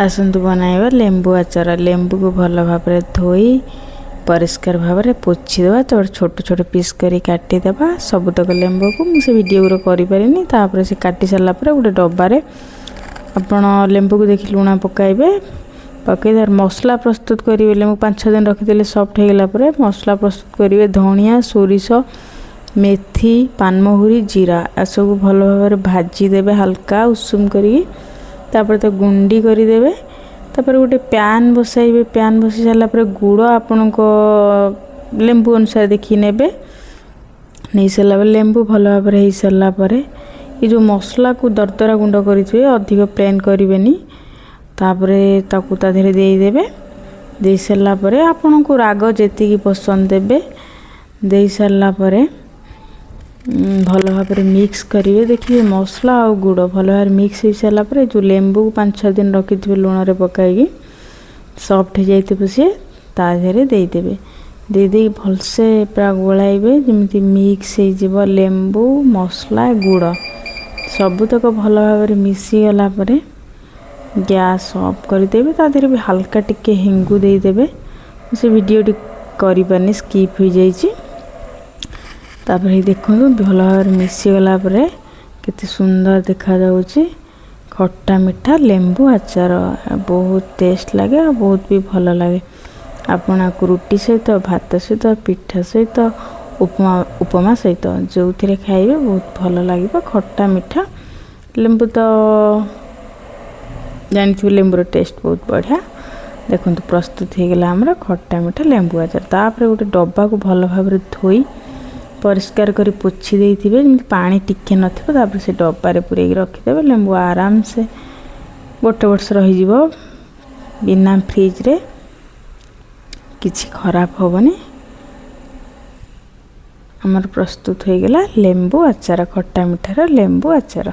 ଆସନ୍ତୁ ବନାଇବା ଲେମ୍ବୁ ଆଚାର। ଲେମ୍ବୁକୁ ଭଲ ଭାବରେ ଧୋଇ ପରିଷ୍କାର ଭାବରେ ପୋଛିଦେବା। ତାପରେ ଛୋଟ ଛୋଟ ପିସ୍ କରି କାଟିଦେବା ସବୁତକ ଲେମ୍ବୁକୁ। ମୁଁ ସେ ଭିଡ଼ିଓ କରିପାରିନି। ତାପରେ ସେ କାଟି ସାରିଲା ପରେ ଗୋଟେ ଡବାରେ ଆପଣ ଲେମ୍ବୁକୁ ଦେଖି ଲୁଣ ପକାଇବେ। ପକାଇ ତାର ମସଲା ପ୍ରସ୍ତୁତ କରିବେ। ଲେମ୍ବୁ 5-6 ଦିନ ରଖିଦେଲେ ସଫ୍ଟ ହେଇଗଲା ପରେ ମସଲା ପ୍ରସ୍ତୁତ କରିବେ। ଧଣିଆ, ସୋରିଷ, ମେଥି, ପାନମହୁରି, ଜିରା ଏସବୁ ଭଲ ଭାବରେ ଭାଜିଦେବେ ହାଲକା ଉଷୁମ କରିକି। ତାପରେ ତାକୁ ଗୁଣ୍ଡି କରିଦେବେ। ତାପରେ ଗୋଟେ ପ୍ୟାନ୍ ବସାଇବେ। ପ୍ୟାନ୍ ବସାଇ ସାରିଲା ପରେ ଗୁଡ଼ ଆପଣଙ୍କ ଲେମ୍ବୁ ଅନୁସାରେ ଦେଖିକି ନେବେ। ନେଇ ସାରିଲା ପରେ, ଲେମ୍ବୁ ଭଲ ଭାବରେ ହେଇସାରିଲା ପରେ ଏ ଯେଉଁ ମସଲାକୁ ଦରଦରା ଗୁଣ୍ଡ କରିଥିବେ, ଅଧିକ ପ୍ଲେନ୍ କରିବେନି, ତାପରେ ତାକୁ ତା ଦେହରେ ଦେଇଦେବେ। ଦେଇ ସାରିଲା ପରେ ଆପଣଙ୍କୁ ରାଗ ଯେତିକି ପସନ୍ଦ ଦେବେ। ଦେଇ ସାରିଲା ପରେ ଭଲ ଭାବରେ ମିକ୍ସ କରିବେ। ଦେଖିବେ ମସଲା ଆଉ ଗୁଡ଼ ଭଲ ଭାବରେ ମିକ୍ସ ହେଇସାରିଲା ପରେ ଯେଉଁ ଲେମ୍ବୁକୁ 5-6 ଦିନ ରଖିଥିବେ ଲୁଣରେ ପକାଇକି, ସଫ୍ଟ ହେଇଯାଇଥିବ ସିଏ, ତା ଦେହରେ ଦେଇଦେବେ। ଦେଇଦେଇକି ଭଲସେ ପୁରା ଗୋଳାଇବେ, ଯେମିତି ମିକ୍ସ ହେଇଯିବ। ଲେମ୍ବୁ, ମସଲା, ଗୁଡ଼ ସବୁତକ ଭଲ ଭାବରେ ମିଶିଗଲା ପରେ ଗ୍ୟାସ୍ ଅଫ୍ କରିଦେବେ। ତା ଦେହରେ ବି ହାଲକା ଟିକେ ହେଙ୍ଗୁ ଦେଇଦେବେ। ମୁଁ ସେ ଭିଡ଼ିଓଟି କରିପାରିନି, ସ୍କିପ୍ ହୋଇଯାଇଛି। ତାପରେ ଦେଖନ୍ତୁ, ଭଲ ଭାବରେ ମିଶିଗଲା ପରେ କେତେ ସୁନ୍ଦର ଦେଖାଯାଉଛି ଖଟା ମିଠା ଲେମ୍ବୁ ଆଚାର। ବହୁତ ଟେଷ୍ଟ ଲାଗେ ଆଉ ବହୁତ ବି ଭଲ ଲାଗେ। ଆପଣ ଆକୁ ରୁଟି ସହିତ, ଭାତ ସହିତ, ପିଠା ସହିତ, ଉପମା ସହିତ ଯେଉଁଥିରେ ଖାଇବେ ବହୁତ ଭଲ ଲାଗିବ। ଖଟା ମିଠା ଲେମ୍ବୁ ତ ଜାଣିଥିବେ, ଲେମ୍ବୁର ଟେଷ୍ଟ ବହୁତ ବଢ଼ିଆ। ଦେଖନ୍ତୁ, ପ୍ରସ୍ତୁତ ହେଇଗଲା ଆମର ଖଟା ମିଠା ଲେମ୍ବୁ ଆଚାର। ତାପରେ ଗୋଟେ ଡବାକୁ ଭଲ ଭାବରେ ଧୋଇ ପରିଷ୍କାର କରି ପୋଛି ଦେଇଥିବେ, ଯେମିତି ପାଣି ଟିକେ ନଥିବ। ତାପରେ ସେ ଡବାରେ ପୂରେଇକି ରଖିଦେବେ। ଲେମ୍ବୁ ଆରାମସେ ଗୋଟେ ବର୍ଷ ରହିଯିବ ବିନା ଫ୍ରିଜରେ, କିଛି ଖରାପ ହେବନି। ଆମର ପ୍ରସ୍ତୁତ ହୋଇଗଲା ଲେମ୍ବୁ ଆଚାର, ଖଟା ମିଠାର ଲେମ୍ବୁ ଆଚାର।